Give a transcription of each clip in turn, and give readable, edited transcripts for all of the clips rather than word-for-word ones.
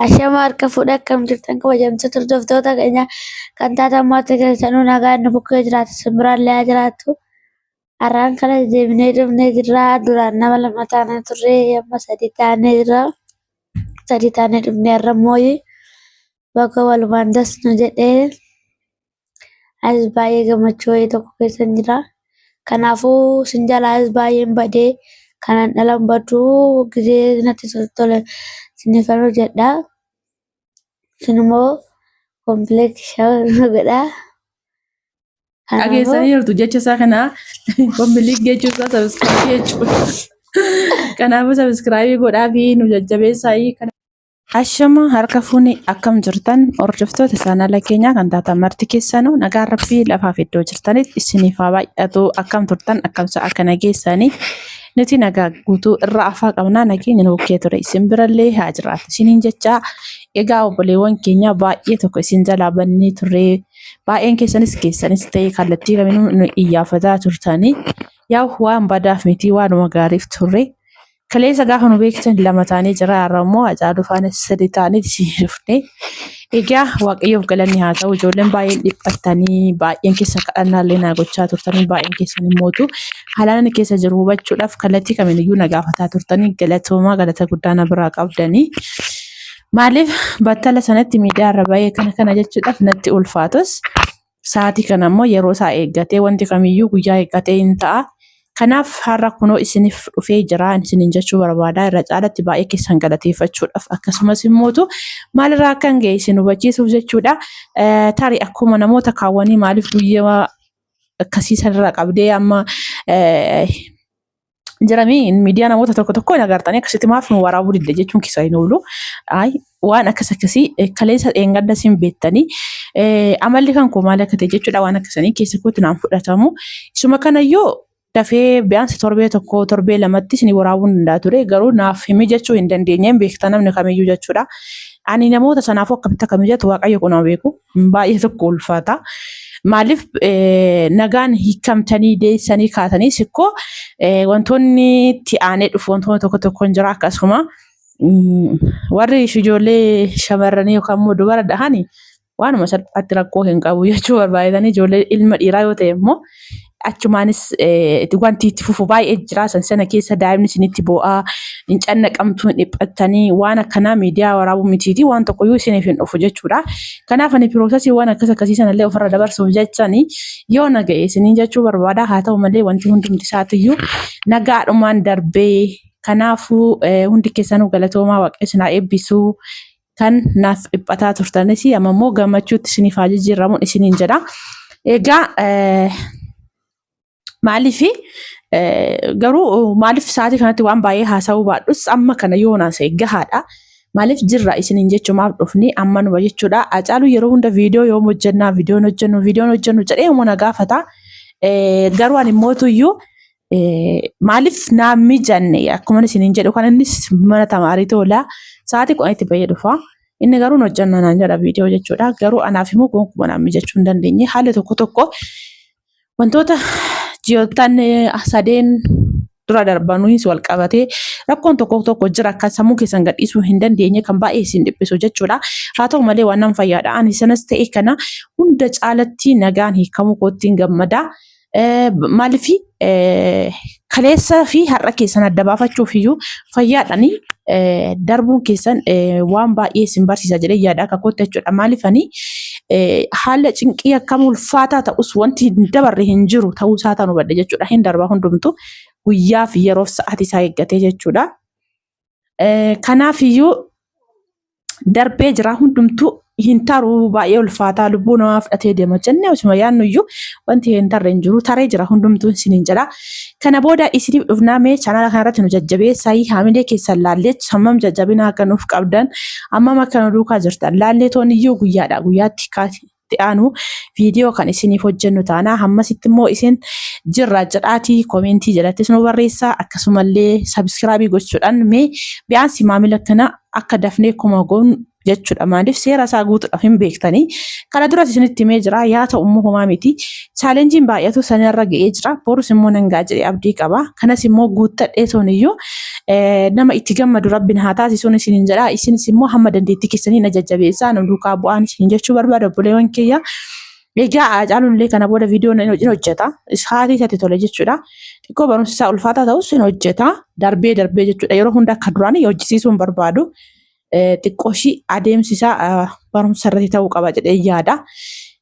Ashama harka fuudhee akkam jirtan kabajamtoota hordoftoota keenya kan taatan maatii keessanuu nagaan nu bukkee jiraatu simbiraallee haa jiraattu. Har'aan kana deebinee dhufnee jirra. Duraan nama lama taanee turre amma sadi taanee jirra. Sadi taanee dhufnee har'a immoo bakka walumaan das nu jedhee anis baay'ee gammachuu wayii tokko keessan jira. Kanaafuu sin jalaayis baay'een badee kanan dhalan baduu gizee natti tole sinifan hojjedha. Isin immoo kompileeksii shawar godha. Kanaafuu Dhageessanii jirtu jecha isaa kana kombiliik jechuun isaa sabiskiraabii jechuudha. Kanaafuu sabiskiraabii godhaa fi nu jajjabeessaa. Ashama harka fuuni akkam jirtan hordoftoota chaanaala keenyaa kan taatan marti keessanuu nagaan rabbii lafaaf iddoo jirtanitti isiniif haa baay'atu akkam turtan akkam sa'a kana geessanii nuti nagaa guutuu irra afaa qabnaa nageenya nu bukkee ture isin birallee haa jiraatu isiniin jechaa egaa obboleewwan keenya baay'ee tokko isin jalaa bannee turre baay'een keessanis keessanis ta'e kallattii kamiinuu nu iyyaafataa turtanii yaa waan badaaf miti waanuma gaariif turre. Kaleessa gaafa nu beektan lama taanee jira har'a immoo Hacaaluu faana sadi taanee isin dhufne. Egaa Waaqayyoof galanni haa ta'u ijoolleen baay'een dhiphattanii baay'een keessan kadhannaallee naa gochaa turtanii baay'een keessan immootu haala inni keessa jiru hubachuudhaaf kallattii kamiiniyyuu na gaafataa turtanii galatoomaa galata guddaa na biraa qabdanii. Maaliif battala sanatti miidiyaa irra bahee kana kana jechuudhaaf natti ulfaatus Sa'aatii kana immoo yeroo isaa eeggatee wanti kamiyyuu guyyaa eeggatee hin ta'a. Kanaaf har'a kunoo isiniif dhufee jira isiniin jechuu barbaada. Irra caalatti baay'ee keessan galateeffachuudhaaf akkasumas immootu maalirraa akkan ga'e isin hubachiisuuf jechuudha. Tarii akkuma namoota kaawwanii maaliif guyyaa akkasii sanirraa qabdee amma jirami miidiyaa namoota tokko tokko hin agartanii akkasitti maaf nu waraabuu didde jechuun keessa hin oolu. Ay waan akkas akkasii kaleessa dheengadda sin beektanii amalli kan koo maal akka ta'e jechuudha waan akkasanii keessa kootti naan fudhatamu. Isuma kanayyuu dafee biyaansi torbee tokko torbee lamatti isin waraabuu hin danda'a ture garuu naaf himi jechuu hin dandeenyeen beekta namni kamiyyuu jechuudha. Ani namoota sanaafuu akkamitti akka mijatu waaqayyo kunoo beeku. Baay'ee tokko ulfaata. Maaliif nagaan hiikamtanii deessanii kaatanii sikkoo wantoonni itti aanee dhufu wantoonni tokko tokko hin jira akkasuma warri ijoollee shamarranii yookaan immoo dubara dhahani waanuma salphaatti rakkoo hin qabu jechuu barbaadanii ijoollee ilma dhiiraa yoo ta'e immoo achumaanis wanti itti fufu baay'ee jira. San sana keessa daa'imni isinitti boo'aa, hin cannaqamtu, hin dhiphattanii waan akkanaa miidiyaa waraabuu mitiiti waan tokkoyyuu isiniif hin dhufu jechuudha. Kanaaf ani piroosesiiwwan akkas akkasii sanallee ofirra dabarsuuf jechani yoo na ga'e isiniin jechuu barbaada. Haa ta'u malee wanti hundumti isaatiyyuu nagaadhumaan darbee kanaafuu hundi keessanuu galatoomaa waaqayyo isin haa eebbisuu. Kan naaf dhiphataa turtanis amma immoo gammachuutti isiniif haa jijjiiramuun isiniin jedha. Egaa maaliif garuu maaliif sa'aatii kanatti waan baay'ee haasa'uu baadhus amma kana yoo naasa'e gahaadha. Maaliif jirra isiniin jechumaaf dhufni amma numa jechuudha. Hacaaluu yeroo hunda viidiyoo yoom hojjennaa viidiyoon hojjennu viidiyoon hojjennu jedhee immoo na gaafata. Garuu ani mootuyyuu Maaliif naan mijanne akkuma isiniin jedhu kan innis mana tamaarii tola sa'aatii 10tti bahee dhufa. Inni garuu hin hojjanna naan jedha viidiyoo jechuudha. Garuu anaaf immoo gonkumaa naan mijachuu hin dandeenye. Haalli tokko tokko wantoota ji'oottan sadeen dura darbanuus wal qabatee rakkoon tokko tokko jira kan sammuu keessan gadhiisuu hin dandeenye kan baay'ee isin dhiphisu jechuudha. Haa ta'u malee waan nan fayyaadha. Ani sanas ta'e kana hunda caalatti nagaan hiikamuu koottiin gammada. Maaliif kaleessa fi har'a keessan adda baafachuuf iyyuu fayyaadhaan darbuun keessan waan baay'ee isin barsiisa jedhee yaada akka kootti jechuudha. Maaliif ani haala cinqii akkam ulfaataa ta'us wanti hin dabarre hin jiru ta'uu isaa tan hubadhe jechuudha. Hin darba hundumtu guyyaa fi yeroof sa'aatii isaa eeggatee jechuudha. Kanaaf iyyuu darbee jira hundumtuu hin taru baay'ee ulfaataa lubbuu namaa fudhatee deema jennee osuma yaadnu iyyuu wanti hin tarre hin jiru taree jira hundumtuu isiniin jedha. Kana booda isiniif dhufnaa mee chaanaala kanarratti nu jajjabeessaa haamilee keessan laallee hammam jajjabina akka nuuf qabdan hammam akka nu duukaa jirtan laallee toon iyyuu guyyaadha guyyaatti itti aanu viidiyoo kan isiniif hojjennu taana hammasitti immoo isin jirra jedhaatii koomeentii jalattis nu barreessaa akkasumallee sabiskiraabii gochuudhaan mee biyaansi maamila kana akka dafnee kuma goonu jechuudha. Maaliif seera isaa guutuudhaaf hin beektanii. Kana duras isinitti himee jira. Yaa ta'u immoo homaa miti. Chaalenjiin baay'atu sanarra ga'ee jira. Borus immoo nan ga'a jedhee abdii qaba. Kanas immoo guuttadhee toon iyyuu nama itti gammadu rabbiin haa taasisuun isiniin jedha. Isinis immoo hamma dandeettii keessanii na jajjabeessaa nu duukaa bu'aan isiniin jechuu barbaada obboleewwan kiyya. Egaa Hacaaluun illee kana booda viidiyoo ni hojjeta. Haalli isatti tole jechuudha. Xiqqoo barumsi isaa ulfaataa ta'us ni hojjeta. Darbee darbee jechuudha. Yeroo hunda akka duraanii hojjisiisuu hin barbaadu. Xiqqoo ishii adeemsi isaa barumsa irratti ta'uu qaba jedhee yaada.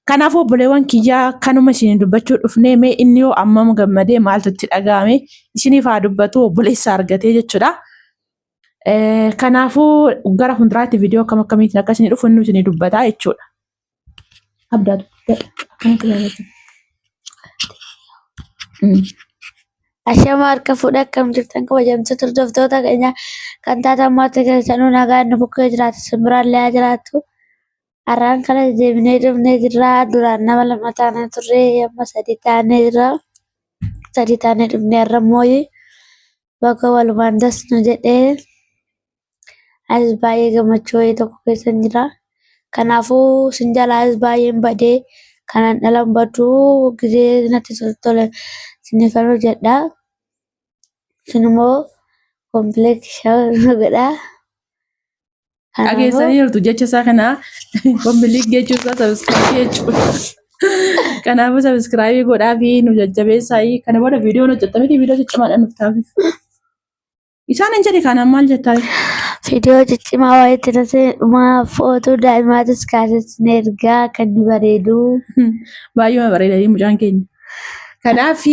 Kanaafuu obboleewwan kiyyaa kanuma isin dubbachuu dhufnee mee inni yoo ammam gammadee maaltu itti dhaga'ame isiniif haa dubbatu obboleessa argatee jechuudha. Kanaafuu gara fuulduraatti viidiyoo akkam akkamiitiin akka isin dhufu inni isin dubbata jechuudha. Abdaatu akkanatti gaafata. Ashama harka fuudhee akkam jirtan kabajamtoota hordoftoota keenya kan taatan maatii keessanuu nagaan nu bukkee jiraatu simbiraallee haa jiraattu. Har'aan kana deebinee dhufnee jirra. Duraan nama lama taanee turre amma sadi taanee jirra. Sadi taanee dhufnee har'a immoo bakka walumaan das nu jedhee anis baay'ee gammachuu wayii tokko keessan jira. Kanaafuu sin jalaas baay'een badee kanan dhalan baduu gizee natti tole sinifan hojjedha. Isin immoo kompileeksii nu godhaa. Kanaafuu Dhageessaniirtu jecha isaa kana kombiliik jechuun isaa sabiskiraabii jechuudha. Kanaafuu sabiskiraabii godhaa fi nu jajjabeessaa. Kana booda viidiyoon hojjetamiti viidiyoo ciccimaadhaan nuuf taafif. Isaan hin jedhe kanaan maal jettaa? Viidiyoo ciccimaa wayiitti natti dhumaa footoo daa'imaatis kaasee ergaa kan inni bareedu. Baay'ee bareeda mucaan keenya. Kanaaf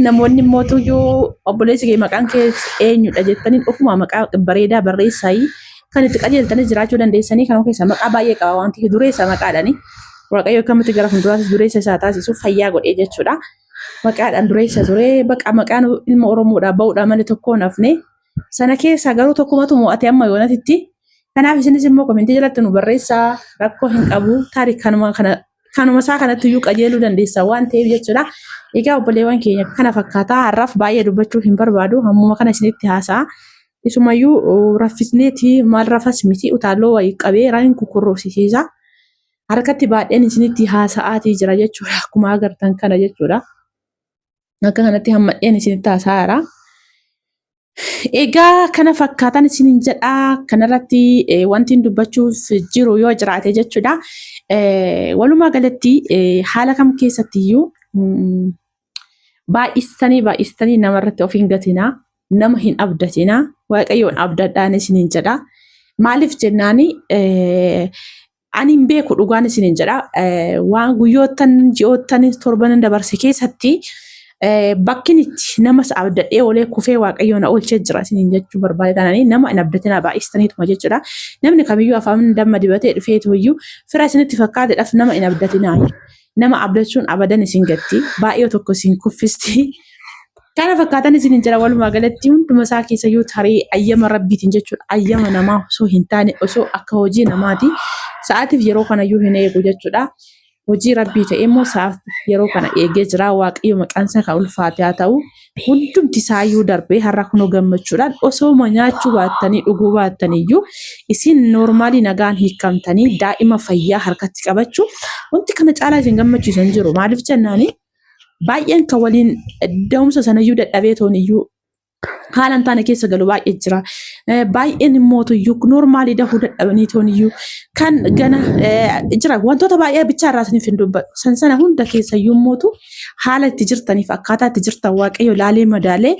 namoonni immoo tuyyuu obboleessi kee maqaan kee eenyudha jettanii ofuma maqaa bareedaa barreessaa kan itti qajeeltanis jiraachuu dandeessanii kan keessa maqaa baay'ee qaba waan ta'eef dureessa maqaadhaani. Waaqayyo akkamitti gara fuulduraattis dureessa isaa taasisu fayyaa godhee jechuudha. Maqaadhaan dureessa ture baqa maqaan ilma Oromoodhaa ba'uudhaa malee tokko hin hafne. Sana keessaa garuu tokkumatu mo'ate amma yoonatitti. Kanaaf isinis immoo komentii jalatti nu barreessaa rakkoo hin qabu tarii kanuma kana kanuma isaa kanatti iyyuu qajeeluu dandeessa waan ta'eef jechuudha. Egaa obboleewwan keenya kana fakkaataa har'aaf baay'ee dubbachuu hin barbaadu hammuma kana isinitti haasa'a. Isumayyuu raffisneeti maal rafas miti utaaloo wayii qabee raan kukurroofsisiisa. Harkatti baadheen isinitti haasa'aatii jira jechuudha. Akkuma agartan kana jechuudha. Akka kanatti hammadheen isinitti haasa'aara. Egaa kana fakkaatan isiniin jedha. Kanarratti wanti dubbachuuf jiru yoo jiraate jechuudha. Walumaa galatti haala kam keessattiyyuu baay'istanii baay'istanii namarratti of hin gatinaa. Nama hin abdatinaa. Waaqayyoon abdadhaan isiniin jedha. Maaliif jennaani ani hin beeku dhugaan isiniin jedha. Waan guyyoottan ji'oottan torban dabarse keessatti bakkin itti namas abdadhee oolee kufee waaqayyoon na oolchee jira isiniin jechuu barbaade taananii nama hin abdatinaa baay'istaniituma jechuudha. Namni kamiyyuu afaan damma dibatee dhufeetu iyyuu fira isinitti fakkaateedhaaf nama hin abdatinaa. Nama abdachuun abadan isin gatti. Baay'ee tokko isin kuffisti. Kana fakkaatan isin jira walumaa galatti hunduma isaa keessayyuu tarii ayyama rabbiitiin jechuudha. Ayyama namaa osoo hin taane osoo akka hojii namaati. Sa'aatiif yeroo kanayyuu hin eegu jechuudha. Hojii rabbii ta'e immoo sa'aatiif yeroo kana eegee jira. Waaqayyo maqaan isaa kan ulfaate haa ta'u. Hundumti isaayyuu darbee har'a kunoo gammachuudhaan osoo nyaachuu baattanii dhuguu baattaniyyuu isin noormaalii nagaan hiikamtanii daa'ima fayyaa harkatti qabachuu wanti kana caalaa isin gammachiisu hin jiru. Maaliif jennaani baay'een kan waliin da'umsa sanayyuu dadhabee tooniyyuu haala hin taane keessa galu baay'ee jira. Baay'een immoo tuyyuu noormaalii dahuu dadhabanii tooniyyuu kan gana jira. Wantoota baay'ee bichaa irraa isiniif hin dubbadhu. San sana hunda keessayyuu immootu haala itti jirtaniif akkaataa itti jirtan waaqayyo laalee madaalee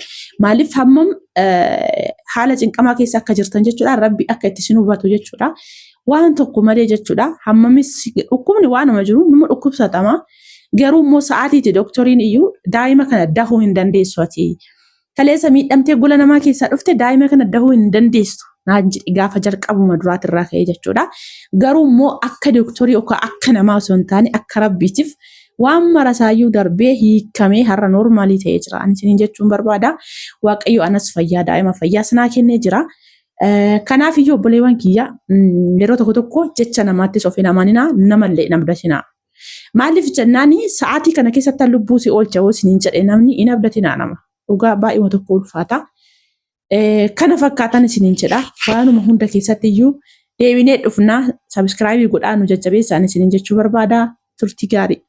maaliif hammam haala cinqamaa keessa akka jirtan jechuudha. Rabbi akka itti isin hubatu jechuudha. Waan tokko malee jechuudha. Hammamis dhukkubni waanuma jiru numa dhukkubsatama. Garuu immoo sa'aatiitti dooktoriin iyyuu daa'ima kana dahuu hin dandeessu ati. Kaleessa miidhamtee gola namaa keessaa dhufte daa'ima kana dahuu hin dandeessu. Naan jedhe gaafa jalqabuma duraatirraa ka'ee jechuudha. Garuu immoo akka dooktorii yookaan akka namaa osoo hin taane akka rabbiitiif waan marasaayyuu darbee hiikamee har'a noormaalii ta'ee jira. Ani isiniin jechuun barbaada. Waaqayyo anas fayyaa daa'ima fayyaa sinaa kennee jira. Kanaaf iyyuu obboleewwan kiyya yeroo tokko tokko jecha namaattis of hin amaninaa namallee hin abdatinaa. Maaliif jennaan sa'aatii kana keessatti lubbuu si oolcha yoo isiniin jedhe namni hin abdatinaa nama. Dhugaa baay'uma tokko ulfaata. Kana fakkaatan isiniin jedha. Waanuma hunda keessatti iyyuu Deebinee dhufnaa, subscribe godhaa nu jajjabeessaan isiniin jechuu barbaada. Turtii gaarii.